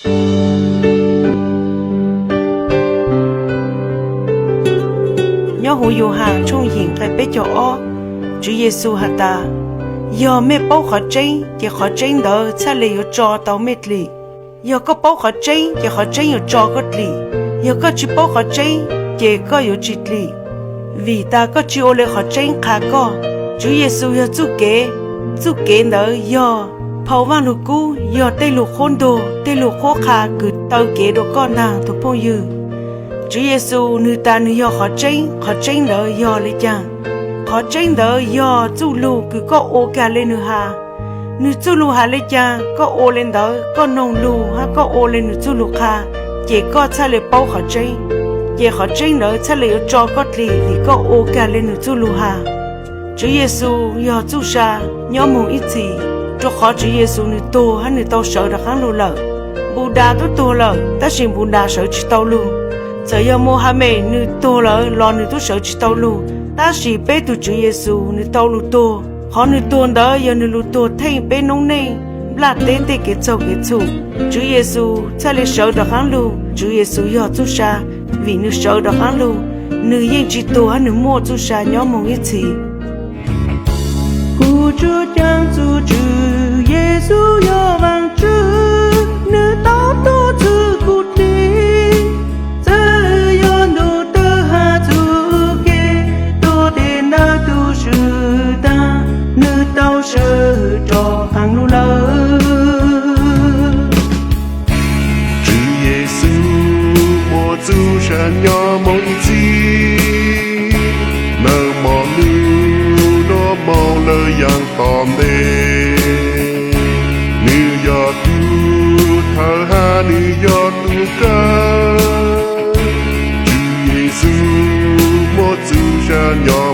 Nyob hauv Yauhas tshooj yim nqe peb caug ob, Tswv Yexus has tas, yog mej paub qhov tseeb ces qhov tseeb ntawd txhaj le yuav tso tau mej dlim. Yog koj paub qhov tseeb ces qhov tseeb yuav tso koj dlim. Yog koj tsis paub qhov tseeb ces koj yuav tsis dlim, vim tas koj tsis ua le qhov tseeb qha koj. Tswv Yexus yog txuj kev. Txuj kev ntawd yog phau Vaaj Lug Kub, yog tej lug qhuab ntuag, tej lug qhuab qha kws taw kev rua koj ntaag tug phooj ywg. Tswv Yexus nwg tas nwg yog qhov tseeb. Qhov tseeb ntawd yog le caag? Qhov tseeb ntawd yog txuj lug kws koj ua kag le nwg has. Nwg txuj lug has le caag koj ua le ntawd, koj noog lug hab koj ua le nwg txuj lug qha, ces koj txhaj le paub qhov tseeb. Ces qhov tseeb ntawd txhaj le yuav tso koj dlim vim koj ua kag le nwg txuj lug has. Tswv Yexus yog txuj sa nyob moog ib txhis, rua qhov Tswv Yexus nwg tuag hab nwg tau sawv rov qaab lug lawm. Npus Das tub tuag lawm tab sis Npus Das sawv tsis tau lug. Txawm yog Mus Has Mes nwg tuag lawm los nwg tub sawv tsis tau lug, tab sis peb tug Tswv Yexus nwg tau lug tuag. Qhov nwg tuag ntawd yog nwg lug tuag theej peb noob neej nplaj teb tej kev txaug kev txhum. Tswv Yexus txhaj le sawv rov qaab lug. Tswv Yexus yog txuj sa, vim nwg sawv rov qaab lug, nwg yeej tsis tuag hab nwg muaj txuj sa nyob moog ib txhis. Kuv tsuas caab txug Tswv Yexus yog Vaajtswv, nwg tau tuag txug kuv dlim. Txawm yog ntuj tawg hab txug kev, tuag tes ntawm tug swv taag, nwg tau sawv rov qaab lug lawm. Tswv Yexus muaj txuj sa nyob moog ib txhis, nawb mog, nwg nua moog lawm yaam tom ntej. Nwg yog tug thawj hab nwg yog tug kawg. Tswv Yexus muaj txuj sa nyob